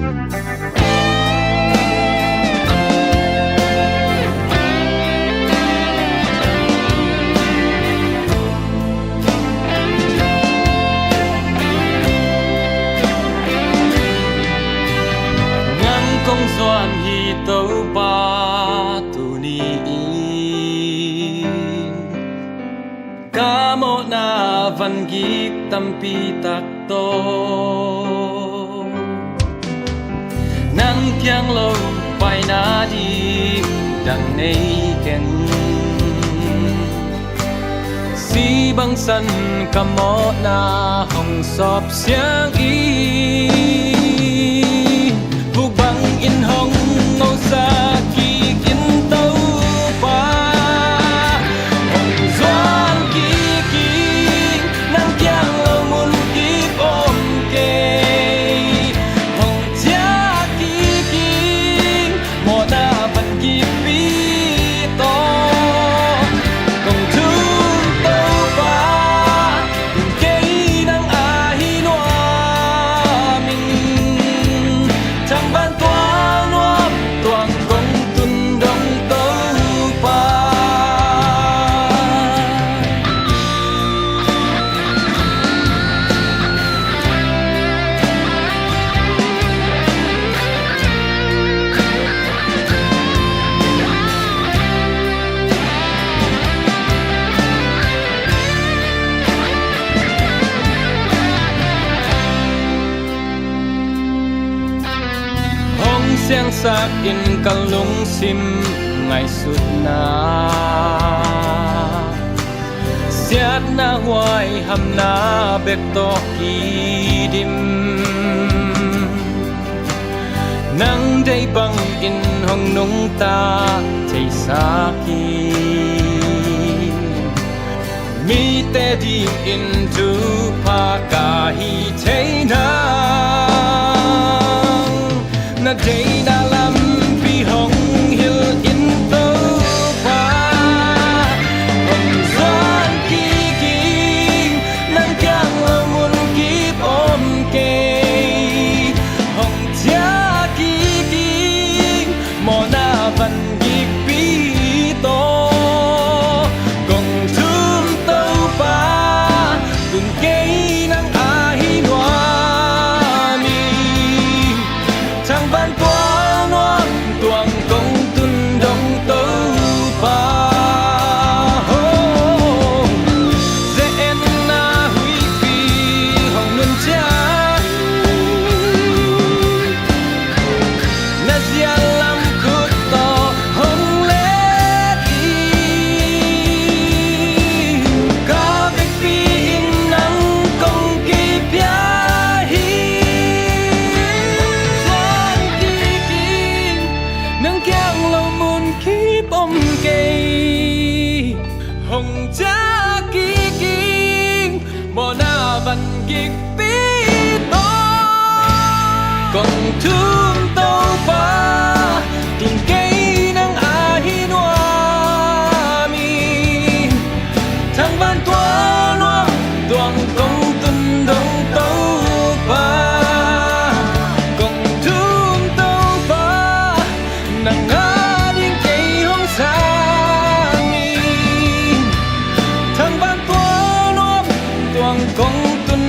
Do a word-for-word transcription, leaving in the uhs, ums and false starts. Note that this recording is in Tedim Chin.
Nang kong zuan hi Topa, tuni-in ka mawhna van gik tampi tak tawh nang kiang lo paina ding dang nei keng. Si bangsan ka mawhna hong sawp siang in, vuk bangin hong ngawhsak kik in Topa. Hong zuan kik in, nang kiang lo munkip om kei. Hong ciah kik in, mawhna van gikpi tawh kong thum Topa. Kei nang ahi nuam in, thangvan tual nuam tuang kong tun dong Topa. Hong siangsak in ka lungsim ngaihsutna, siatna huaihamna bek tawh kidim. Nang deih bangin hong nungta theisak in, mite dingin thupha ka hi thei nang. Na deihna lampi hong hilh in Topa. Hong zuan kik in, nang kiang lo munkip om kei. Hong ciah kik in, mawhna van gikpi tawh kong thum Topa. Tun kei nang ahi nuam in, thangvan tual nuam tuang kong tun dong Topa. Ho, ze-etna huihpi hong nun ciat, na zial lam khut tawh hong let in, ka vekpi in nang kong kipia hi. Zuan kik in, nang kiang lo munkip om kei. Hong ciah kik in, mawhna van gikpi tawh kong thum Topa. Tun kei nang ahi nuam in, thangvan tual nuam tuang kong tun dong Topa. Kong thum Topa, nang ading kei hong sang in, thangvan tual nuam tuang kong tun